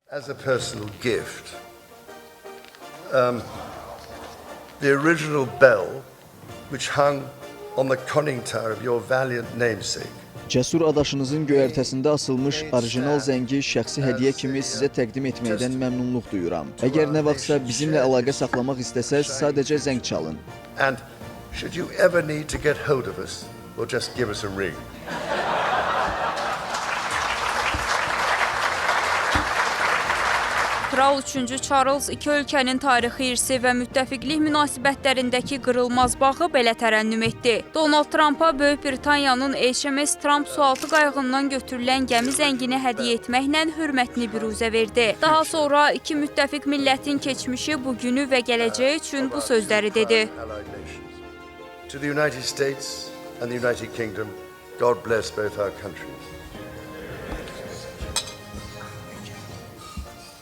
As a personal gift, the original bell, which hung on the conning tower of your valiant namesake, Cəsur adaşınızın göyərtəsində asılmış orijinal zəngi şəxsi hədiyyə kimi sizə təqdim etməkdən məmnunluq duyuram. Əgər nə vaxtsa bizimlə əlaqə saxlamaq istəsəz, sadəcə zəng çalın. And should you ever need to get hold of us, well, just give us a ring. Kral 3-cü Charles iki ölkənin tarixi irsi və müttəfiqlik münasibətlərindəki qırılmaz bağı belə tərənnüm etdi. Donald Trumpa Böyük Britaniyanın HMS Trump sualtı qayığından götürülən gəmi zəngini hədiyyə etməklə hörmətini büruzə verdi. Daha sonra iki müttəfiq millətin keçmişi, bugünü və gələcəyi üçün bu sözləri dedi. Allied nations. To the United States and the United Kingdom, God bless both our countries.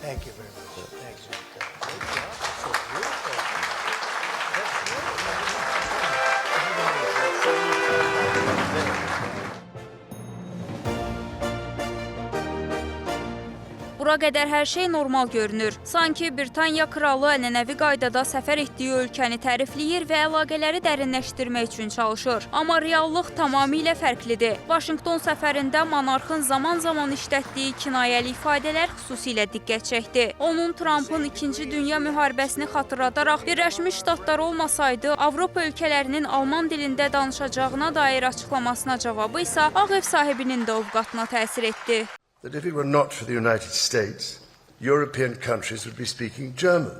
Thank you very much. Thanks. Great job. That's so beautiful. That's beautiful. Bura qədər hər şey normal görünür. Sanki Britaniya kralı ənənəvi qaydada səfər etdiyi ölkəni tərifləyir və əlaqələri dərinləşdirmək üçün çalışır. Amma reallıq tamamilə fərqlidir. Vaşinqton səfərində monarxın zaman-zaman işlətdiyi kinayəli ifadələr xüsusilə diqqət çəkdi. Onun Trampın İkinci Dünya müharibəsini xatırladaraq Birləşmiş Ştatlar olmasaydı Avropa ölkələrinin alman dilində danışacağına dair açıqlamasına cavabı isə Ağ Ev sahibinin də ovqatına təsir etdi. That if it were not for the United States, European countries would be speaking German.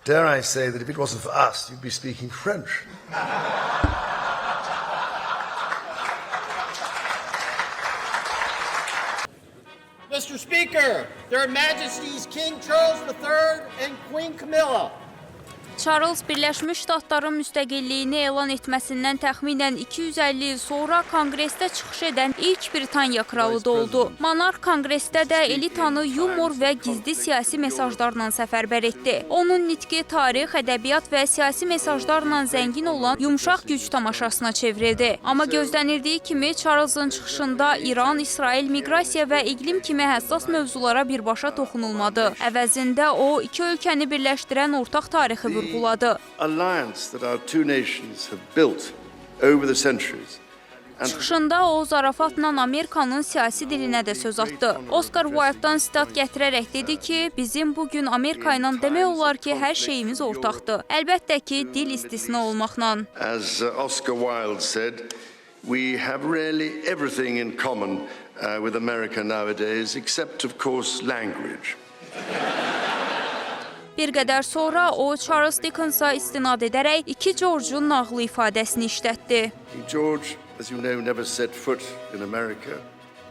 Dare I say that if it wasn't for us, you'd be speaking French. Mr. Speaker, Their Majesties King Charles III and Queen Camilla. Charles Birləşmiş Ştatların müstəqilliyini elan etməsindən təxminən 250 il sonra Konqresdə çıxış edən ilk Britaniya kralı da oldu. Monarx Konqresdə də elitanı yumor və gizli siyasi mesajlarla səfərbər etdi. Onun nitqi tarix, ədəbiyyat və siyasi mesajlarla zəngin olan yumşaq güc tamaşasına çevrildi. Amma gözlənildiyi kimi Charlesın çıxışında İran, İsrail, miqrasiya və iqlim kimi həssas mövzulara birbaşa toxunulmadı. Əvəzində o, iki ölkəni birləşdirən ortaq tarixi vurğuladı. Alliance that our two nations have built over the centuries. And Çıxışında o zarafatla Amerikanın siyasi dilinə də söz atdı. Oscar Wilde-dan sitat gətirərək dedi ki, bizim bu gün Amerika ilə demək olar ki, hər şeyimiz ortaqdır. Əlbəttə ki, dil istisna olmaqla. As Oscar Wilde said, we have really everything in common with America nowadays, except, of course, language. Bir qədər sonra o Charles Dickensa istinad edərək iki George'un nağılı ifadəsini işlətdi. King George, as you know, never set foot in America.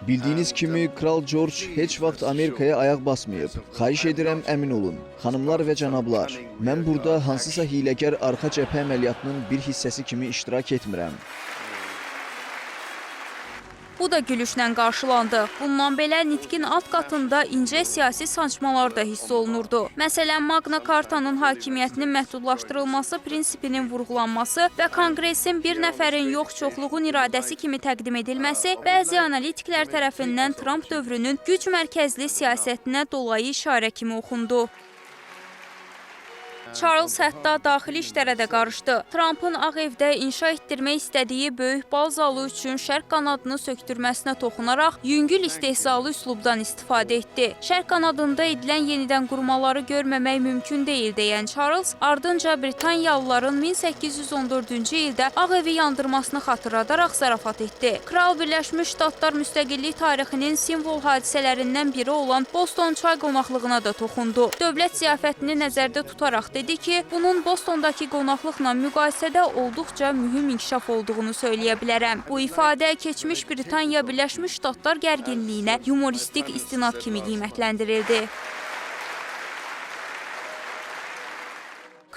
Bildiyiniz kimi Kral George heç vaxt Amerikaya ayaq basmayıb. Xahiş edirəm, əmin olun. Xanımlar və cənablar, mən burada hansısa hiyləgər arxa cəbhə əməliyyatının bir hissəsi kimi iştirak etmirəm. Bu da gülüşlə qarşılandı. Bundan belə nitqin alt qatında incə siyasi sancmalar da hiss olunurdu. Məsələn, Magna Cartanın hakimiyyətinin məhdudlaşdırılması prinsipinin vurğulanması və Konqresin bir nəfərin yox, çoxluğun iradəsi kimi təqdim edilməsi bəzi analitiklər tərəfindən Tramp dövrünün güc mərkəzli siyasətinə dolayı işarə kimi oxundu. Charles hətta daxili işlərə də qarışdı. Trampın Ağ Evdə inşa etdirmək istədiyi böyük bal zalı üçün şərq qanadını söktürməsinə toxunaraq yüngül istehzalı üslubdan istifadə etdi. Şərq qanadında edilən yenidən qurmaları görməmək mümkün deyil deyən Charles, ardınca Britaniyalıların 1814-cü ildə Ağ Evi yandırmasını xatırladaraq zarafat etdi. Kral Birləşmiş Ştatlar müstəqillik tarixinin simvol hadisələrindən biri olan Boston çay qonaqlığına da toxundu. Dövlət ziyafətini nəzərdə tutaraq dedi ki, bunun Bostondakı qonaqlıqla müqayisədə olduqca mühüm inkişaf olduğunu söyləyə bilərəm. Bu ifadə keçmiş Britaniya Birləşmiş Ştatlar gərginliyinə yumoristik istinad kimi qiymətləndirildi.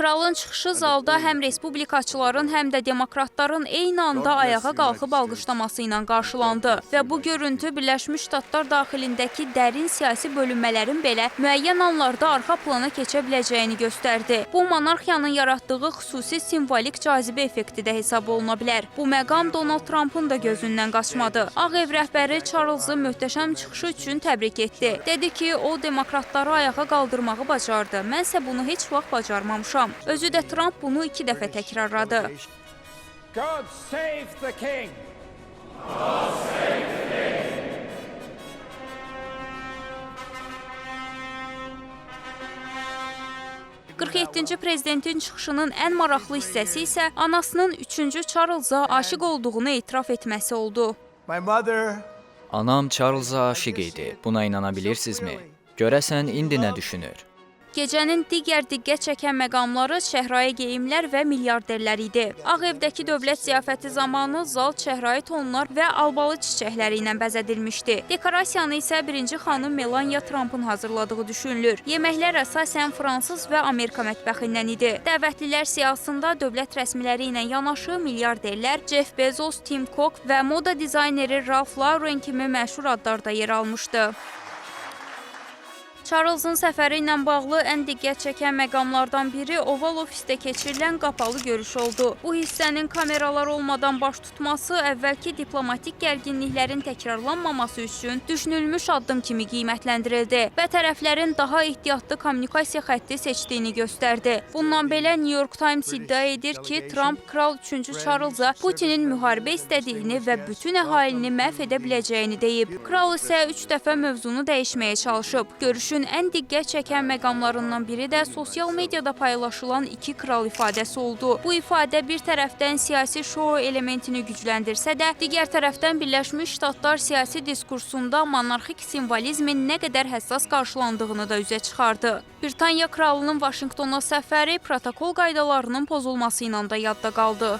Kralın çıxışı zalda həm respublikaçıların, həm də demokratların eyni anda ayağa qalxıb alqışlaması ilə qarşılandı və bu görüntü Birləşmiş Ştatlar daxilindəki dərin siyasi bölünmələrin belə müəyyən anlarda arxa plana keçə biləcəyini göstərdi. Bu monarxiyanın yaratdığı xüsusi simvolik cazibə effekti də hesab oluna bilər. Bu məqam Donald Trumpın da gözündən qaçmadı. Ağ Ev rəhbəri Charles'ı möhtəşəm çıxışı üçün təbrik etdi. Dedi ki, o demokratları ayağa qaldırmağı bacardı. Mənsə bunu heç vaxt bacarmamışam. Özü də Trump bunu 2 dəfə təkrarladı. God save the king! God save the king! 47-ci prezidentin çıxışının ən maraqlı hissəsi isə anasının 3-cü Charlesa aşiq olduğunu etiraf etməsi oldu. My mother Anam Charlesa aşiq idi. Buna inana bilirsinizmi? Görəsən indi nə düşünür? Gecənin digər diqqət çəkən məqamları şəhrayı geyimlər və milyarderlər idi. Ağ Evdəki dövlət ziyafəti zamanı zal şəhrayı tonlar və albalı çiçəkləri ilə bəzədilmişdi. Dekorasiyanı isə birinci xanım Melania Trumpın hazırladığı düşünülür. Yeməklər əsasən fransız və Amerika mətbəxindən idi. Dəvətlilər siyahısında dövlət rəsmiləri ilə yanaşı milyarderlər Jeff Bezos, Tim Cook və moda dizayneri Ralph Lauren kimi məşhur adlar da yer almışdı. Charles'ın səfəri ilə bağlı ən diqqət çəkən məqamlardan biri Oval Ofisdə keçirilən qapalı görüş oldu. Bu hissənin kameralar olmadan baş tutması əvvəlki diplomatik gərginliklərin təkrarlanmaması üçün düşünülmüş addım kimi qiymətləndirildi və tərəflərin daha ehtiyatlı kommunikasiya xətti seçdiyini göstərdi. Bundan belə New York Times iddia edir ki, Trump Kral 3-cü Charlesa Putinin müharibə istədiyini və bütün əhalini məhv edə biləcəyini deyib. Kral isə 3 dəfə mövzunu dəyişməyə çalışıb. Görüşün ən diqqət çəkən məqamlarından biri də sosial mediada paylaşılan iki kral ifadəsi oldu. Bu ifadə bir tərəfdən siyasi şou elementini gücləndirsə də, digər tərəfdən Birləşmiş Ştatlar siyasi diskursunda monarxik simvolizmin nə qədər həssas qarşılandığını da üzə çıxardı. Britaniya kralının Vaşinqtona səfəri protokol qaydalarının pozulması ilə də yadda qaldı.